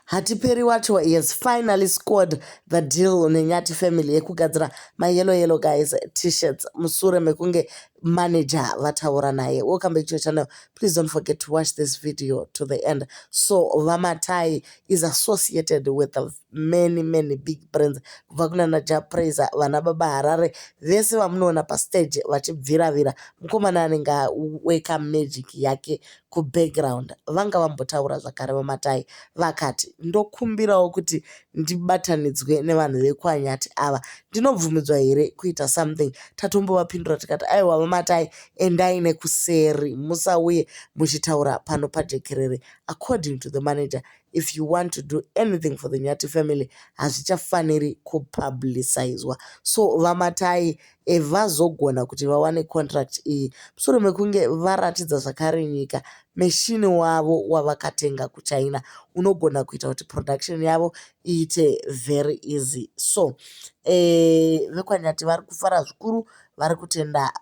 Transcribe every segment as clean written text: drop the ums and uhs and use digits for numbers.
Hatiperi wacho has finally scored the deal neNyathi family yekugadzira mayellow yellow guys t-shirts musure mekunge manager vataura naye. Welcome back to your channel. Please don't forget to watch this video to the end. So VaMatai is associated with many many big brands, kubva kunana Jah Prayzah, vana Baba Harare vese vamunoona pastage vachibviravira. Mukomana anenge aweka magic yake kubackground. Vanga vambotaura zvakare VaMatai vakati, "Ndokumbirawo kuti ndibatanidzwe nevanhu vekwaNyathi ava, ndinobvumidzwa here kuita something?" Tatombovapindura tikati, "Aiwa VaMatai, endai nekuseri, musauye muchitaura pano pajekerere." According to the manager, if you want to do anything for the Nyathi family, hazvichafaniri kupublicizwa. So VaMatai vazogona kuti vawane contract iyi mushure mekunge varatidza zvakare nyika meshini wavo wavakatenga kuChina unogona kuita kuti production yavo iite very easy. So vekwaNyathi vari kufara zvikuru, vari kutenda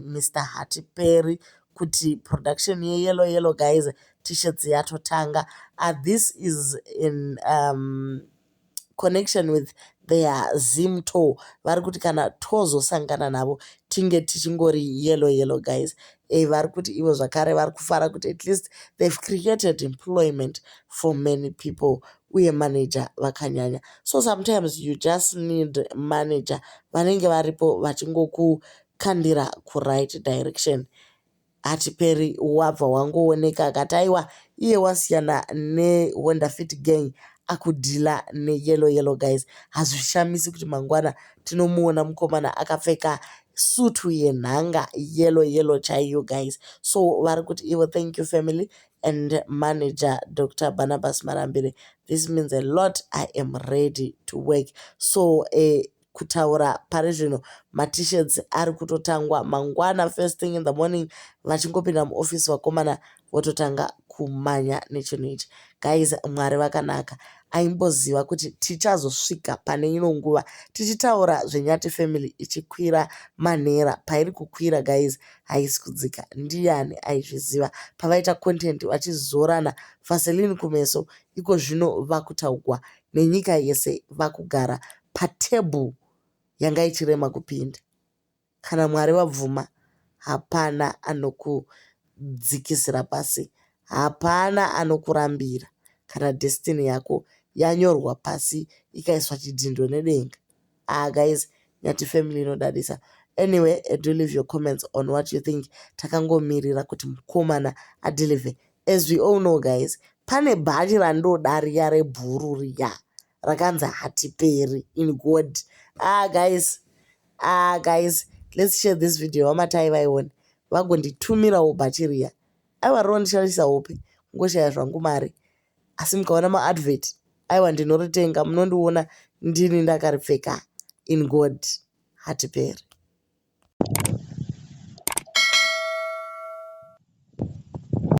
Mr Hatiperi kuti production yeyellow yellow guys t-shirts yatotanga. This is in connection with their Zim tour. Vari kuti kana tozosangana navo tinge tichingori yellow yellow guys. Vari kuti ivo zvakare vari kufara kuti at least they've created employment for many people, uye manager vakanyanya. So sometimes you just need manager vanenge varipo vachingokukandira kuright direction. Hatiperi wabva wangooneka akati aiwa, iye wasiyana neHonda Fit Gang, akudeala neyellow yellow guys. Hazvishamisi kuti mangwana tinomuona mukomana akapfeka sutu yenhanga yellow yellow chaiyo guys. So vari kuti ivo, "Thank you family and manager Dr Barnabas Marambire. This means a lot. I am ready to work." So kutaura pari zvino maT-shirts ari kutotangwa mangwana first thing in the morning. Vachingopinda muofisi vakomana vototanga kumanya nechinhu ichi guys. Mwari vakanaka. Aimboziva kuti tichazosvika pane ino nguva tichitaura zveNyathi family ichikwira manhera pairi kukwira guys, haisi kudzika? Ndiani aizviziva pavaita content vachizorana Vaseline kumeso, iko zvino vakutaugwa nenyika yese, vakugara patebhuru yanga ichirema kupinda? Kana Mwari vabvuma, hapana anokudzikisira pasi, hapana anokurambira. Kana destiny yako yanyorwa pasi, ikaiswa chidhindo nedenga. Ah guys, Nyathi family inodadisa. Anyway, do leave your comments on what you think. Takangomirira kuti mukomana adeliver. As we all know guys, pane bhachi randoda riya rebhuru riya rakanzi "Hatiperi in God". Ah guys, ah guys, let's share this video. VaMatai vaione vagonditumirawo bhachi riya. Aiwa, rinondishandisa hope, kungoshaya zvangu mari, asi mukaona maadvert, aiwa, ndinoritenga. Munondiona ndini ndakaripfeka. In God, hatiperi.